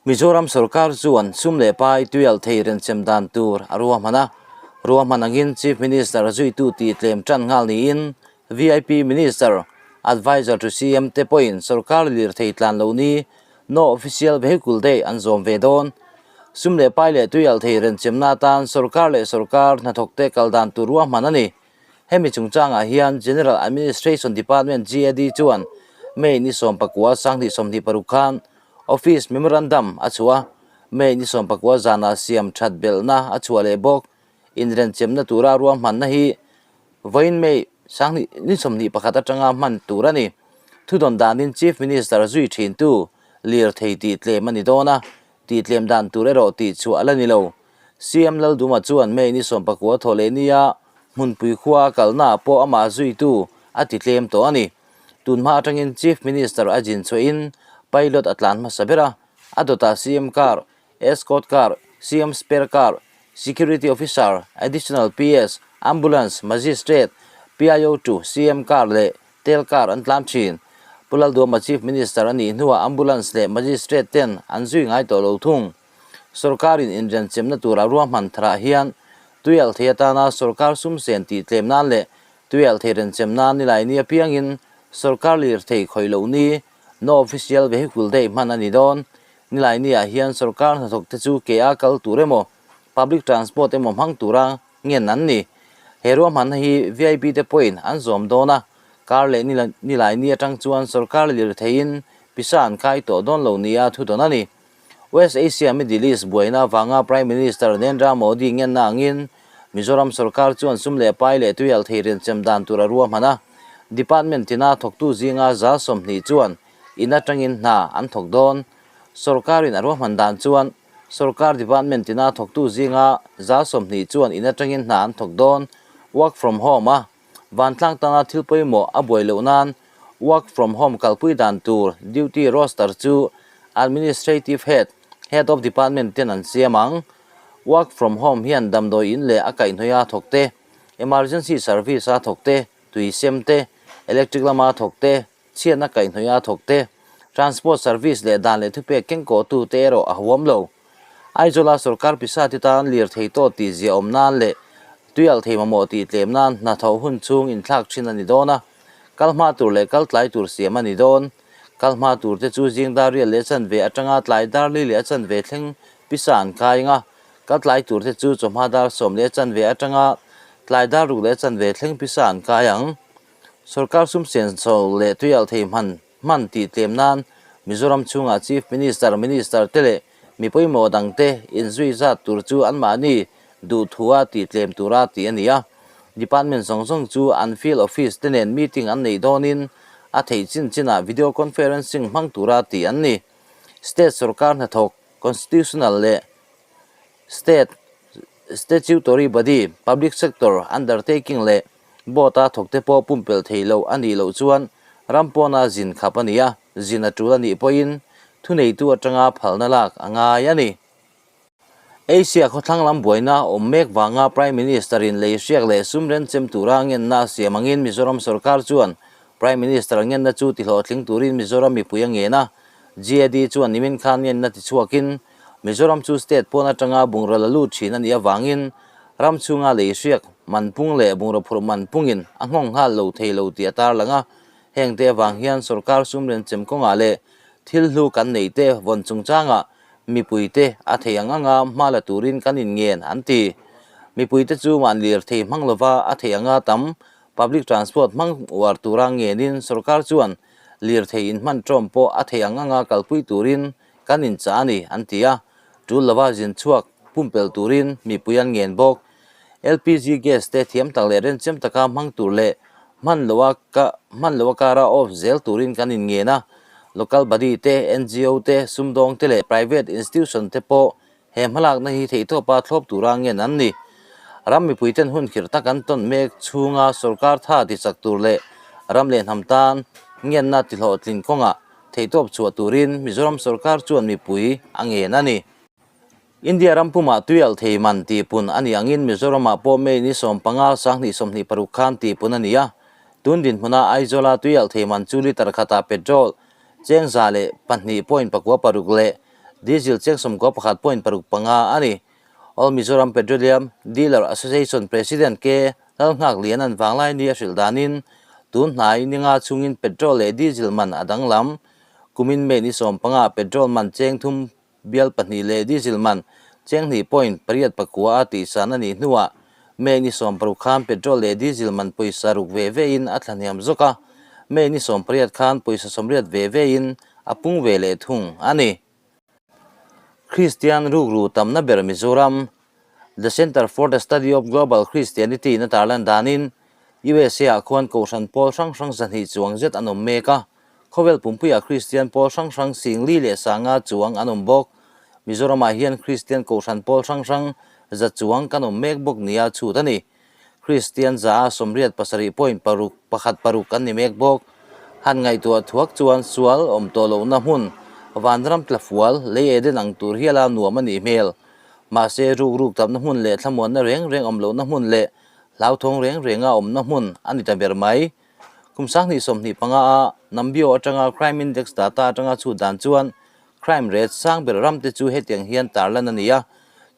Mizoram sorkar chuan sum leh pai tuialh thei renchem dan tur a ruahman a. Ruahman angin Chief Minister zuitu tih tlem tan nghal niin vip Minister, Adviser to CM te pawhin sorkar lirthei tlan lo ni No Official Vehicle Day an zawm ve dawn. Sum leh pai leh tuialh thei renchemna atan sorkar leh sorkar hnathawkte kal dan tur ruahman a ni. Hemi chungchangah hian General Administration Department, GAD, chuan May ni 19 2026 khan Office Memorandum a chhuah a, May ni 19 zanah siam that belhna a chhuah leh bawk. Inrenchemna tura ruahmanna hi vawiin May 21 atanga hman tur a ni. Thudawn danin Chief Minister zui thintu lirthei tih tlem a ni dawn a, tih tlem dan tur erawh tih chhuah a la ni lo. CM Lalduma chuan May ni 19 thaw leh nia hmunpui khua a kalnaah pawh amah zuitu a ti tlem tawh a ni. Tunhma atangin Chief Minister a jin chhuahin pilot a tlan hmasa ber a, a dawtah CM car, escort car, CM spare car, security officer, additional PS, ambulance, magistrate, PIO to CM car leh tel car an tlan thin. Pu Lalduama Chief Minister a nih hnuah ambulance leh magistrate ten an zui ngai tawh lo thung. Sorkarin inrenchemna tura ruahman tharah hian tuialh thei atana sorkar sum sen tih tlem nan leh tuialh thei renchem nan nilai ni apiangin sorkar lirthei khawih loh ni No Official Vehicle Day hman a ni dawn. Nilai niah hian sorkar hnathawk te chu ke a kal tur emaw public transport emaw hmang tura ngen an ni. He ruahmanna hi vip te pawhin an zawm dawn a, kar leh nilai ni atang chuan sorkar lirtheiin pisa an kai tawh dawn lo nia thu dawn a ni. West Asia Middle East buaina avanga Prime Minister Narendra Modi ngenna angin Mizoram sorkar chuan sum leh pai leh tuialh thei rianchem dan tur a ruahman a, department tina thawktu zinga 20% chuan in atangin hna an thawk dawn. Sorkarin a ruahman dan chuan sorkar department tina thawktu zinga 20% chuan in atangin hna an thawk dawn, work from home a vantlang tana thil pawimawh a buai loh nan work from home kalpui dan tur duty roster chu administrative head, head of department ten an siam ang. Work from home hian damdawi in leh a kaihhnawih a thawk te, emergency service a thawk te, tui sem te, electric lama thawk te, chhiatna kaihhnawih a thawk te, transport service leh dan leh thupek kengkawhtu te erawh a huam lo. Aizawla sorkar pisa ti tan lirthei tawh tih zia awm nan leh tuialh thei mamawh tih tlem nan hnathawh hun chhung inthlak thin a ni dawn a, kal hma tur leh kal tlai tur siam a ni dawn. Kal hma tur te chu zing dar riat leh chanve atanga tlai dar li leh a chanve thleng pisa an kai ang a, kal tlai tur te chu chawhma dar 10 leh chanve atanga tlai dar 6 leh chanve thleng pisa an kai ang. Sorkar sum senso leh tuialh thei hman hman tih tlem nan Mizoram chhungah Chief Minister, Minister te leh mi pawimawh dangte inzui zat tur chu anmahni duhthua tih tlem tura tih a ni a. Department zawng zawng chu an field office te nen meeting an neih dawnin a theih chin chinah video conferencing hmang tura tih an ni. State sorkar hnathawk, Constitutional leh State Statutory Body, Public Sector Undertaking leh Board-a thawkte pawh pumpelh thei loh a nih loh chuan ram pawna zin khap a ni a, zin a tul a nih pawhin thuneitu atanga phalna lak a ngai a ni. Asia khawthlang lam buaina awm mek vanga Prime Minister-in lei hriak leh sum renchem tura ngenna a siam angin Mizoram sorkar chuan Prime Minister ngenna chu tihlawhtling turin Mizoram mipui a ngen a, GAD chuan nimin khan ngenna tichhuakin Mizoram chu state pawn atanga bungraw la lut thin a nih avangin ram chhunga lei hriak man pung leh bungraw phurh man pungin a nghawng nghal lo thei lo tih a tarlang a. Heng te avang hian sorkar sum renchem kawngah leh thil hlu kan neih te vawn chungchangah mipuite a thei ang anga hma la turin kan inngen an ti. Mipuite chu mahni lirthei hmang lova a thei anga tam public transport hmang uar tura ngenin sorkar chuan lirthei inhman tawm pawh a thei ang anga kalpui turin kan inchah a ni an ti a, tul lova zin chhuak pumpelh turin mipui an ngen bawk. LPG gas te thiam tak leh renchem taka hmang tur leh hman loa ka hman loa kara off zel turin kan inngen a, local body te, NGO te, sumdawng te leh private institution te pawh he hmalakna hi theihtawpa thlawp tura ngen an ni. Ram mipuiten hun khirh tak an tawn mek chhunga sorkar tha tichak tur leh ram leh hnam tan ngenna tihlawhtling kawngah theihtawp chhuah turin Mizoram sorkar chuan mipui a ngen a ni. India ram pumah tuialh thei man tihpun a nih angin Mizoramah pawh May ni 15 2026 khan tihpun a ni a. Tun dinhmuna Aizawla tuialh thei man chu litre khatah petrol cheng 102.96 leh Diesel cheng 91 point 65 a ni. All Mizoram Petroleum Dealer Association President K Lalnghakliana'n vanglai ni a hrilh danin tun hnai ninga chungin petrol leh diesel man a danglam. Kumin May ni 15 petrol man cheng thum bial pahnih leh diesel man cheng hnih point pariat pakua a tihsan a nih hnuah May ni 60 khan petrol leh diesel man pawisa ruk ve vein a thlahniam zawk a, May ni 80 khan pawisa 80 ve vein a pung ve leh thung a ni. Kristian rukru tamna ber Mizoram, The Center for the Study of Global Christianity in a tarlan danin USA ah khuan kohhran pawl hrang hrang 200 chuang zet an awm mek a, khawvel pumpuiah Kristian pawl hrang hrang 4,500 chuang an awm bawk. Mizoramah hian Kristian kohhran pawl hrang hrang 100 chuang kan awm mek bawk nia chhut a ni. Kristian za a 87 point paruk pakhat paruk an ni mek bawk. Han ngaihtuah thuak chuan sual awm tawh lohna hmun vanram tlafual lei Eden ang tur hiala nuam a nih hmel. Mahse ruk ruk tapna hmun leh thlamuanna reng reng awm lohna hmun leh hlauthawng reng renga awmna hmun a ni ta ber mai. Kum 2025 a Nambio atanga Crime Index data atanga chhut dan chuan crime rate sang ber ram te chu hetiang hian tarlan a ni a,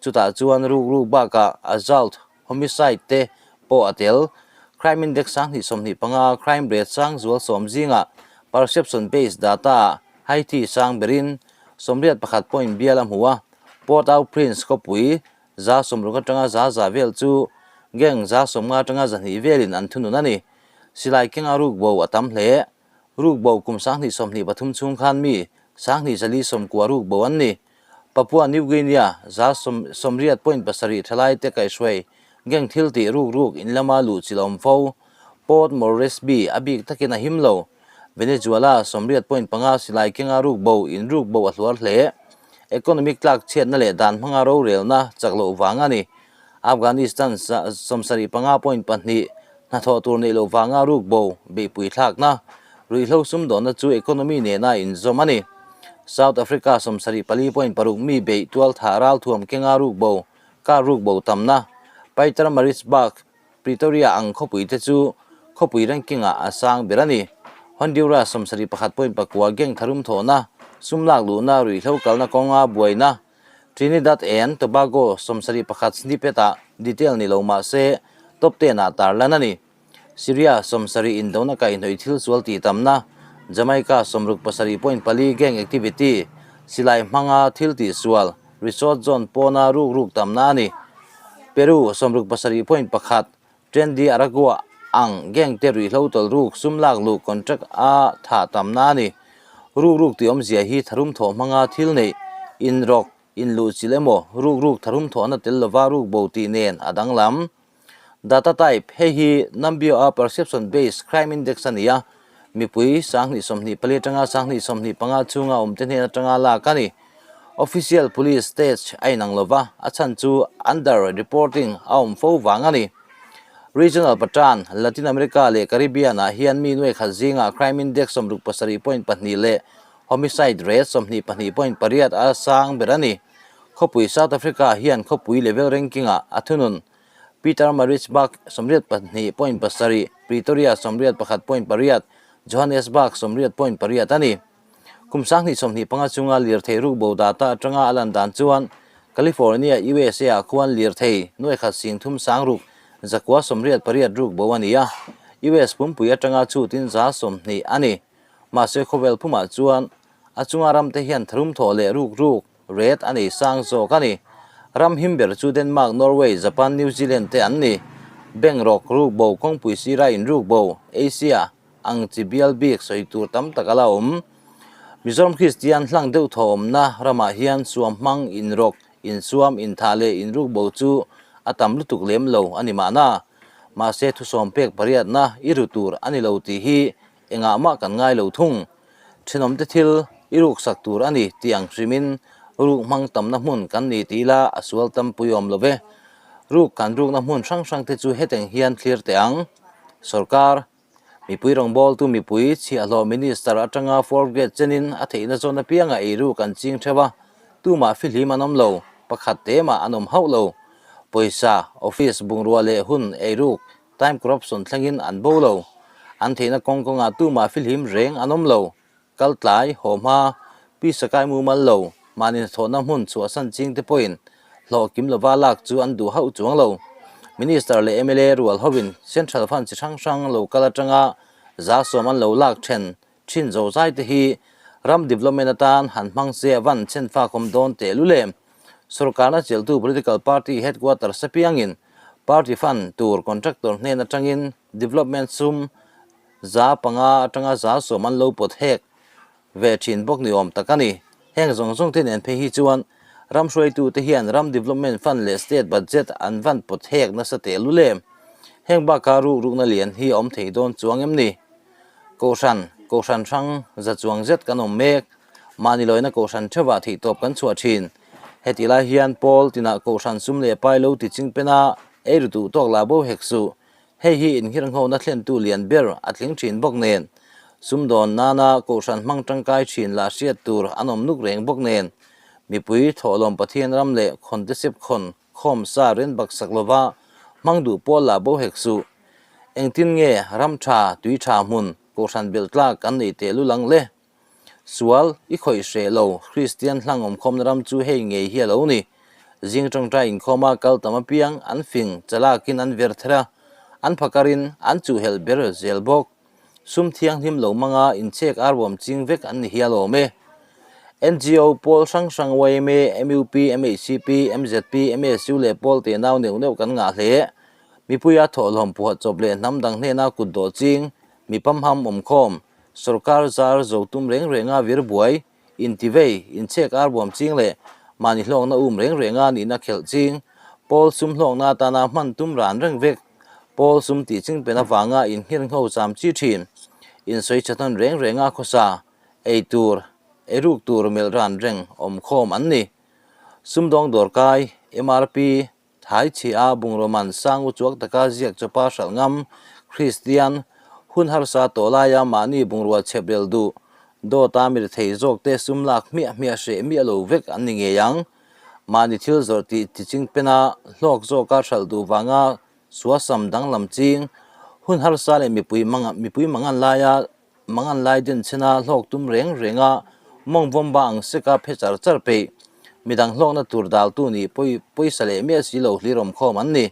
chutah chuan ruk ruk bakah assault, homicide te pawh a tel. Crime Index 2025 a crime rate sang zual sawm zingah perception based data ah Haiti sang berin 81 point bial a hmu a, Port-au-Prince khawpui 60% atanga 100 vel chu gang 50% atanga 200 velin an thunun a ni. Silai kenga rukbo a tam hle. Rukbo kum 2023 chhung khan mi 2490 rukbo an ni. Papua New Guinea 80 point pasarih thalai te kaihhruai gang thil tih ruk ruk in lama luh chilh a awm fo. Port Moresby a bik takin a him lo. Venezuela 80 point panga silai kenga rukbo in rukbo a hluar hle. Economic tlak chhiatna leh dan hmanga rorelna chak loh vang a ni. Afghanistan 75 point pahnih hnathawh tur neih loh vanga rukbo beihpui thlakna ruihhlo sumdawnna chu economy nena inzawm a ni. South Africa 74 point paruk mi beih tual thah ralthuam kenga rukbo car rukbo tamna Pietermaritzburg Pretoria ang khawpui te chu khawpui ranking ah a sang ber a ni. Honduras 71 point pakua gang tharum thawhna sum lak luhna ruihhlo kalna kawnga buaina Trinidad and Tobago 71 snippet ah detail ni lo mah se top ten ah tarlan a ni. Syria 70 indona kaihhnawih thil sual tih tamna Jamaica 67 point pali gang activity silai hmanga thil tih sual resort zone pawna ruk ruk tamna a ni. Peru 67 point pakhat Tren de Aragua ang gang te ruihhlo tawlh ruk sum lak luh contract a thah tamna a ni. Ruk ruk tih awmzia hi tharum thawh hmanga thil neih inrawk inluhchilh emaw ruk ruk tharum thawhna tel lova ruk bo tih nen a danglam. Data type, Hei hi Nambio a perception based crime index a ni a, mipui 2024 atanga 2025 chhunga awmte hnen atanga lak a ni. Official police stage a inang lova, a chhan chu under reporting a awm fo vang a ni. Regional pattern, Latin America leh Caribbean ah hian mi nuai khat zingah crime index 67 point pahnih leh homicide rate 22 point pariat a sang ber a ni. Khawpui South Africa hian khawpui level ranking ah a thunun. Pietermaritzburg 82 point pasarih, Pretoria 81 point pariat, Johannesburg 80 point pariat a ni. Kum 2025 chunga lirthei rukbo data atanga a lan dan chuan California, USA ah khuan lirthei nuai khat sing thum sang ruk zakua 88 rukbo a ni a, US pumpui atanga chhutin 20% a ni. Mahse khawvel phumah chuan a chunga ramte hian tharum thawh leh ruk ruk rate a nei sang zawk a ni. Ram him ber chu Denmark, Norway, Japan, New Zealand te an ni. Bank rawk rukbo kawngpui sira in rukbo Asia ang chi bial bik sawi tur tam tak a la awm. Mizoram Kristian hlang deuh thaw awmna ramah hian suam hmang inrawk, insuam, inthah leh inrukbo chu a tam lutuk lem lo a ni mahna. Mahse thusawm pek pariatna i ru tur a ni lo tih hi engah mah kan ngai lo thung. Thenawmte thil i ruksak tur a ni tih ang hrimin ruk hmang tamna hmun kan ni tih ila a sual tampui awm lo ve. Ruk kan rukna hmun hrang hrang te chu heteng hian thlir teh ang. Sorkar, mipui rawngbawltu mipui chhiahhlawh minister atanga fourth grade chenin a theihna zawn apianga eiru kan ching theuh a, tumah fihlim an awm lo, pakhat te mah an awm hauh lo. Pawisa, office bungrua leh hun eiruk, time corruption thlengin an bo lo. An theihna kawng kawngah tumah fihlim reng an awm lo. Kal tlai, haw hma, pi sakai mumal lo, Mahni hnathawhna hmun chhuahsan chingte pawhin hlawh kim lova lak chu an duh hauh chuang lo. Minister leh mla rual hovin Central Fund chi hrang hrang lo kal atanga 70% an lo lak then thin zozai te hi ram development atan han hmang se a van chhenfakawm dawn teh lul em? Sorkarna cheltu political party headquarters apiangin party fund tur contractor hnen atangin development sum 5% atanga 10% an lo pawt hek ve thin bawk ni awm tak a ni. Heng zawng zawng te nen phei hi chuan ram hruaitute hian ram development fund leh state budget an van pawt hek nasa teh lul em? Heng bakah rukrukna lian hi a awm thei dawn chuang em ni? Kohhran, Kohhran hrang za chuang zet kan awm mek. Mahni lawina Kohhran theuhah theihtawp kan chhuah thin. Hetih lai hian Paul tinah Kohhran sum leh pai lo ti ching pena ei ru duh tawk lah bo hek suh. Hei hi inghirnghona thlentu lian ber a tling thin bawk nen, sumdawn nana Kohhran hmang tangkai thin lah hriat tur an awm nuk reng bawk nen, mipui thawhlawm Pathian ram leh khawn te sep khawn khawm sa ren baksak lova hmang duh pawl lah bo hek suh. Engtin nge ram tha, tui tha hmun Kohhran belh tlak kan neih teh lul ang le? Sual, i khawih hreh lo, Kristian hlang awmkhawmna ram chu hei ngei hi a lo ni. Zing tawngtai inkhawma kal tam apiang an fing chalakin an ver ther a, an phakarin an chuhhelh ber zel bawk. Sum thianghlim lo hmanga inchhek arbawm ching vek an ni hial awm e. NGO pawl hrang hrang yma, mup, MHCP, mzp, MSU leh pawl te nau neuh neuh kan ngah hle. Mipuia thawhlawm puhat chawp leh hnam dang hnena kut dawh ching, mi pamham awmkhawm, Sorkar zar zo tum reng renga vir buai, intivei, inchhek arbuam ching leh mahni hlawkna um reng renga nihna khelh ching, pawl sum hlawkna atana hman tum ran reng vek, pawl sum tih ching pen avanga inghirngho cham chi thin, insawi chhatawn reng renga khawsa, ei tur, eiruk tur melh ran reng awmkhawm an ni. Sumdawng dawrkai, MRP, Thai chhia bungraw man sang uchuak taka ziak chawpa hralh ngam, Kristian, hun harsa tawh laia mahni bungrua chhep rel duh, dawta mi rethei zawkte sum lak hmiah hmiah hreh miah lo vek an ni ngei ang. Mahni thil zawrh tih tiching pena hlawk zawka hralh duh vanga suasam danglam ching, hun harsa leh mipui mipui mangan laia Mangan lai den chhena hlawk tum reng renga mawng vawmba ang seka phe char char peih. Midang hlawkna tur daltu nih pawi pawisa leh miah si lo hlir awmkhawm an ni.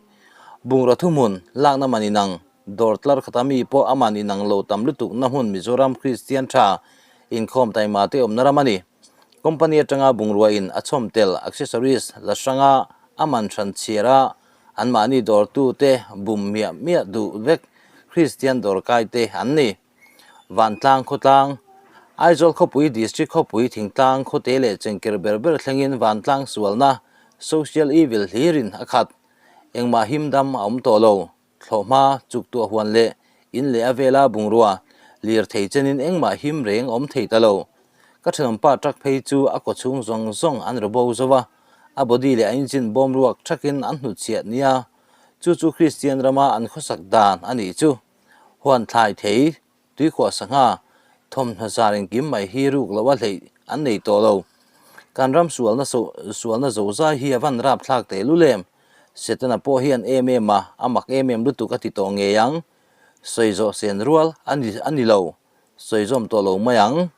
Bungraw thuhmun lakna man inang, dawr tlar khata mi pawh a man inang lo tam lutuk na hmun Mizoram Kristian tha inkhawm taima te awmna ram a ni. Company atanga bungrua in a chhawm tel accessories la hranga a man hran chhiar a anmahni dawrtu te bum miah miah duh vek Kristian dawrkai te an ni. Vantlang khawtlang, Aizawl khawpui District khawpui thingtlang khawte leh chengker ber ber thlengin vantlang sualna, social evil, hlirin a khat. Engmah him dam a awm tawh lo. Thlawhhma, chuktuah huan leh in leh a vela bungrua, lirthei chenin engmah him reng a awm thei ta lo. Ka thenawmpa truck phei chu a kawchhung zawng zawng an ru bo zo a, a body leh a engine bawm ruak thakin an hnutchhiah nia. Chu chu Kristian rama an khawsak dan a nih chu. Huan thlai thei, tuikhuah sangha, thawmhnaw zar engkim mai hi ruk loh a hleih an nei tawh lo. Kan ram sualna sualna zozai hi a van rapthlak teh lul em? Setana pawh hian em em a, a mak em em lutuk a ti tawh ngei ang. Sawi zawh sen rual a ni a ni lo, sawi zawm tawh lo mai ang.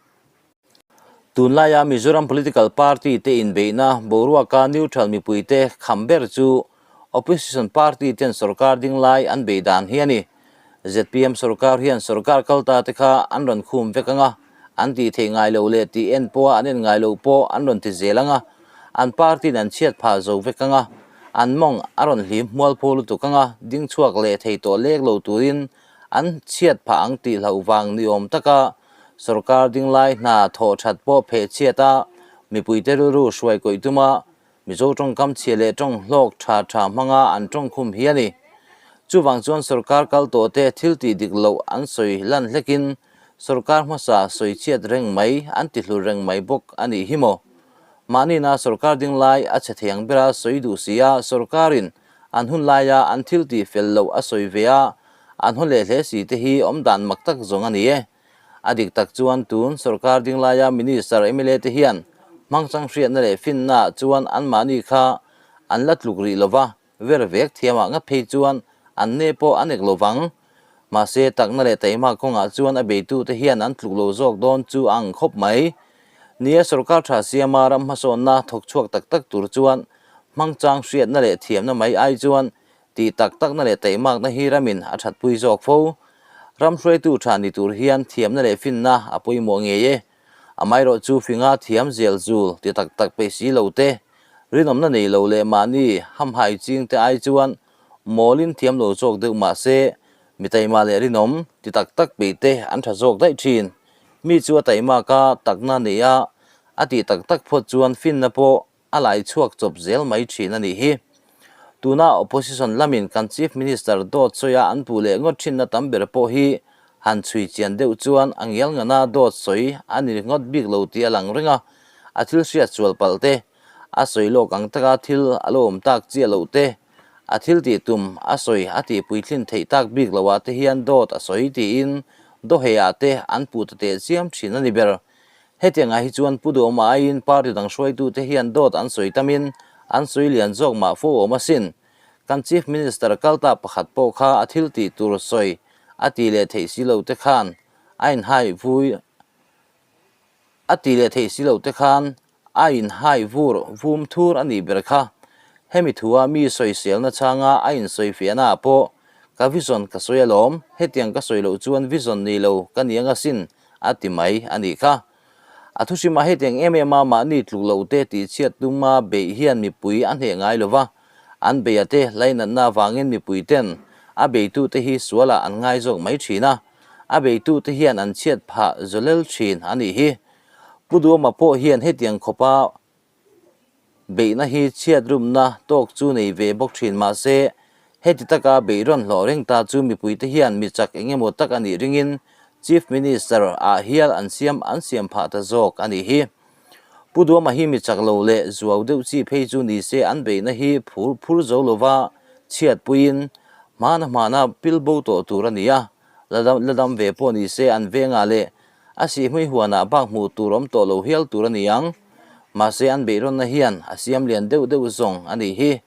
Tunlaia Mizoram political party te inbeihna boruaka neutral mipuite kham ber chu opposition party ten sorkar ding lai an beih dan hi a ni. Zpm sorkar hian sorkar kal ta te kha an rawn khum vek ang a, an tih theih ngai loh leh tih en pawha an en ngai loh pawh an rawn ti zel ang a, an party in an chhiat phah zo vek ang a, an mawng a rawn hlim hmualpho lutuk ang a, ding chhuak leh thei tawh lek lo turin an chhiat phah ang tih hlauh vang ni awm taka Sorkar dinglai hna thawh that pawh pheh chhiat a, mipuite rilru hruai kawih tuma Mizo tawngkam chhia leh tawng hlawk tha tha hmanga an tawngkhum hi a ni. Chuvang chuan sorkar kal tawhte thil tih dik loh an sawi lan hlekin sorkar hmasa sawi chhiat reng mai an ti hlur reng mai bawk a nih hi maw? Mahnina sorkar dinglai a chhe thei ang bera sawi duh si a, sorkarin an hun laia an thil tih fel loh a sawi ve a, An haw leh hle si te hi awmdan mak tak zawng a ni e. A dik tak chuan tun sorkar ding laia Minister mla te hian hmangchang hriatna leh finna ah chuan anmahni kha an la tluk rih lova, ver vek thiamah ngat phei chuan an ne pawh a nek lovang. Mahse takna leh taihmak kawngah chuan a beitute hian an tluk lo zawk dawn chu a ang khawp mai. Nia sorkar tha siama ram hmasawnna thawk chhuak tak tak tur chuan hmangchang hriatna leh thiamna mai ai chuan tih tak takna leh taihmakna hi ramin a thatpui zawk fo. Ram hruaitu tha ni tur hian thiamna leh finna a pawimawh ngei e. Amaherawh chu finga thiam zel zul ti tak tak peih si lo te, rinawmna nei lo leh mahni hamhai ching te ai chuan mawlin thiam lo zawk deuh mah se, mi taima leh rinawm ti tak tak peih te an tha zawk daih thin. Mi chu a taimak a takna nei a, a tih tak tak phawt chuan finna pawh a lai chhuak chawp zel mai thin a nih hi. Tuna opposition lamin kan Chief Minister dawt sawia an puh leh ngawt thinna tam ber pawh hi han chhui chian deuh chuan a ngial ngana dawt sawi a ni ngawt bik lo tih a lang reng a, a thil hriat sual palh te, a sawi lawk ang taka thil a lo awm tak chiah loh te, a thil tih tum a sawi a tih puitlin theih tak bik loh ah te hian dawt a sawi tiin dawheh ah te an puh ta teh chiam thin a ni ber. Hetiangah hi chuan Pu Duhawma aiin party dang hruaitute hian dawt an sawi tamin an sawi lian zawk mah fo awm asin. Kan Chief Minister kalta pakhat pawh kha a thil tih tur sawi a ti leh theih si lo te khan a inhai vui a ti leh theih si lo te khan a inhai vur vum thur a nih ber kha. Hemi thua mi sawiselna chhanga a insawifiahna ah pawh ka vision ka sawi alawm, hetiang ka sawi loh chuan vision nei lo ka ni ang asin a ti mai a nih kha. A thuhrimah hetiang em em a mahni tluk lo te tih chhiat tuma beih hian mipui a hneh ngai lo va, an beia te lainatna avangin mipui ten a beitute hi sualah an ngai zawk mai thin a, a beitute hian an chhiat phah zawlel thin a nih hi. Pu Duama pawh hian hetiang khawpa Beihna hi chhiat rumna tawk chu nei ve bawk thin mahse, heti taka beih rawn hlawh reng ta chu mipuite hian mi chak eng emaw tak a nih ringin Chief Minister ah hial an siam an siam phah ta zawk a nih hi. Pu Duama hi mi chak lo leh zuau deuh chi phei chu ni se an beihna hi phur phur zo lova chhiat puiin hmana hmana pil bo tawh tur a ni a, la dam ve pawh ni se an vengah leh A sihhmui huanah bak hmuh tur awm tawh lo hial tur a ni ang. Mahse an beihrawnna hian a siam lian deuh deuh zawng a nih hi.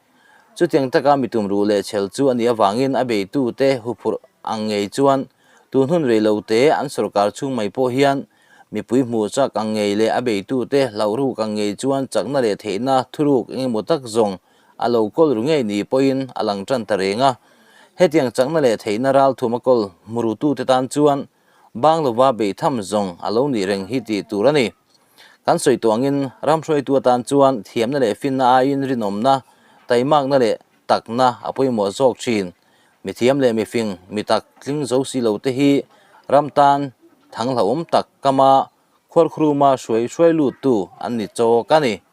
Chutiang taka mi tumruh leh chhel chu a nih avangin a beitute huphurh ang ngei chuan tun hun rei lo te an sorkar chhung mai pawh hian mipui hmuh chak ang ngei leh a beitute hlauh ruk ang ngei chuan chakna leh theihna thuruk engemaw tak zawng a lo kawl ru ngei ni pawhin a lang tan ta reng a. Hetiang chakna leh theihna ralthum a kawl hmurutute tan chuan Bang lova beih tham zawng a lo nih reng hi tih tur a ni. Kan sawi tawh angin ram hruaitu atan chuan thiamna leh finna aiin rinawmna, taimakna leh takna a pawimawh zawk thin. Mi thiam leh mifing, mi tak tling zo si lo te hi ram tan thang hlauhawm tak kama khuarkhruma hruai hruai luttu an ni chawk a ni.